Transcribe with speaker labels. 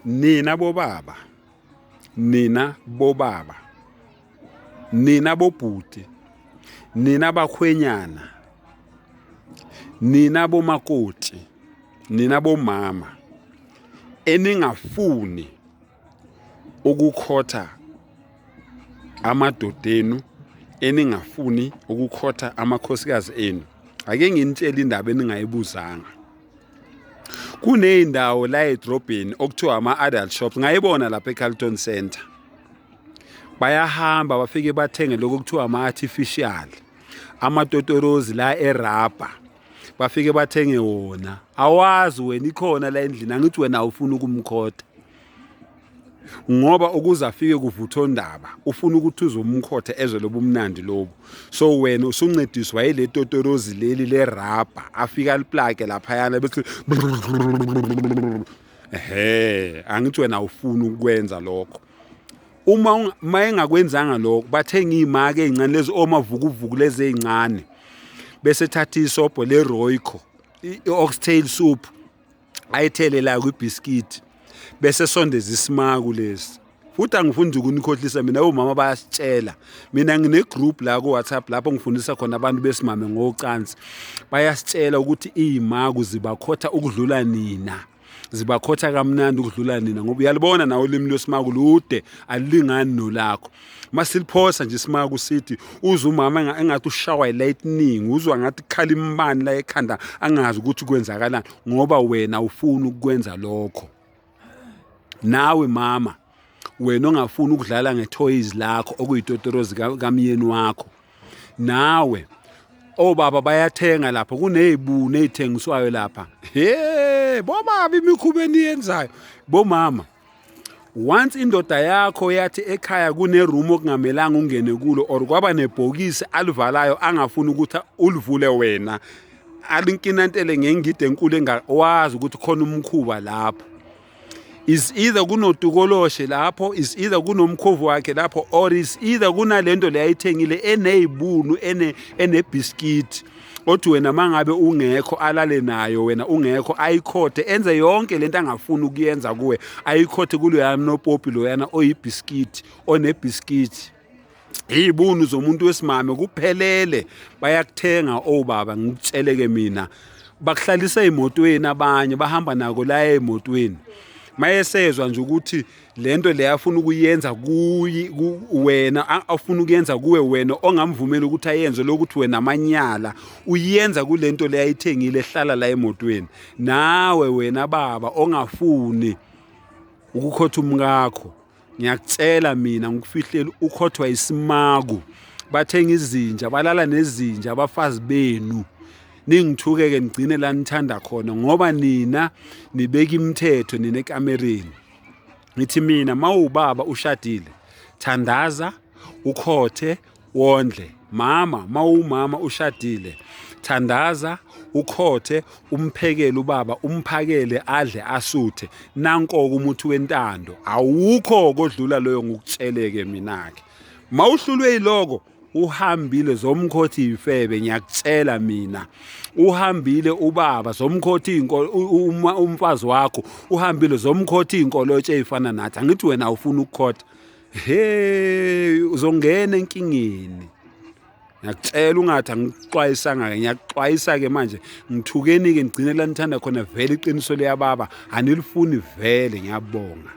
Speaker 1: Nina bobaba, nina bobaba, nina bobhuti, nina bakhwenyana, nina bomakoti, nina bomama eningafuni ukukhotha amadoda enu, eningafuni ukukhotha amakhosikazi enu, ake nginitshele indaba eningayibuzanga. Kuney'ndawo la edrobheni okuthiwa ama-adult shops, ngayibona lapha eCarlton Centre. Bayahamba bafike bathenge lokho okuthiwa ama-artificial, amatotorozi la erabha, bafike bathenge wona. Awazi wena ikhona la endlini, angithi wena awufuni ukumkhotha ngoba ukuze afike kuvuthondaba ufuna ukuthi uzomkhotha ezwe lobumnandi lobu. So wena usuncediswa yile totorozi leli lerabha, afike aliplake laphayana bese ehe, angithi wena awufuni ukwenza lokho. Uma mayengakwenzanga lokho, bathenga iy'maki ey'ncane lezi omavukuvuku lezi ey'ncane, bese ethatha isobho le-Royco, i-oxtail soup, ayithele la kwibhiskidi, bese sondeza isimaku lesi. Futhi angifuni ukunikhohlisa mina, omama bayasitshela. Mina ngine-group la ku-WhatsApp lapho ngifundisa khona abantu besimame ngocansi. Bayasitshela ukuthi iy'maku zibakhotha ukudlula nina, zibakhotha kamnandi ukudlula nina, ngoba uyalibona nawe ulimi lwesimaku lude, alilingani nolakho. Masiliphosa nje isimaku sithi uze umama engathi ushawa i-lightning, uzwa ngathi kukhala imibani la ekhanda, angazi ukuthi kwenzakalani, ngoba wena ufuna ukukwenza lokho. Nawe mama, wena ongafuni ukudlala ngethoyizi lakho okuyitotorozi kamyeni wakho, nawe obaba bayathenga lapha, kuney'buni ey'thengiswayo lapha. He bobaba, imikhuba eniyenzayo bomama. Once indoda yakho yathi ekhaya kune-room okungamelanga ungene kulo, or kwaba nebhokisi alivalayo angafuni ukuthi ulivule wena, alinkinantele ngengidi enkulu engawazi ukuthi khona umkhuba lapho. Is either kunotukoloshe lapho, is either kunomkhovu wakhe lapho, or is either kunalento le ayithengile eney'bunu enebhiskidi, othi wena mangabe ungekho alale nayo, wena ungekho ayikhothe, enze yonke lento angafuni ukuyenza kuwe, ayikhothe kuloyana nopopi loyana oyibhiskidi onebhiskidi. Iy'bunu zomuntu wesimame kuphelele, bayakuthenga obaba. Ngikutsheleke mina, bakuhlalisa ey'motweni, abanye bahamba nako la ey'motweni. Mayesezwa nje ukuthi lento le afuna ukuyenza kuyi wena, afuna ukuyenza kuwe wena ongamvumeli ukuthi ayenze lokuthi wena amanyala uyenza kulento le ayithengile ehlala la emotweni. Nawe wena baba ongafuni ukukhotha umkakho, ngiyakutshela mina, ngikufihlela, ukhothwa isimaku. Bathenga izinja, balala nezinja abafazi benu. Ningithuke-ke, nigcine la nithanda khona, ngoba nina nibeka imithetho nina ekamereni. Ngithi mina, mawubaba ushadile, thandaza, ukhothe, wondle. Mama, mawumama ushadile, thandaza, ukhothe, umphekele ubaba, umphakele adle asuthe. Nanko-ke umuthi wentando, awukho kodlula loyo, ngikutsheleke mina-ke. Mawuhlulwe yiloko, uhambile zomkhothi ifebe, ngiyakutshela mina. Uhambile ubaba zomkhothi umfazi wakho uhambile zomkhothi inkolotshe ey'fana nathi. Angithi wena awufuni ukukhotha, he uzongena enkingeni, ngiyakutshela. Ungathi angikuxwayisanga-ke, ngiyakuxwayisa-ke manje. Ngithukeni-ke, nigcine la nithanda khona, vele iqiniso liyababa, anilifuni vele. Ngiyabonga.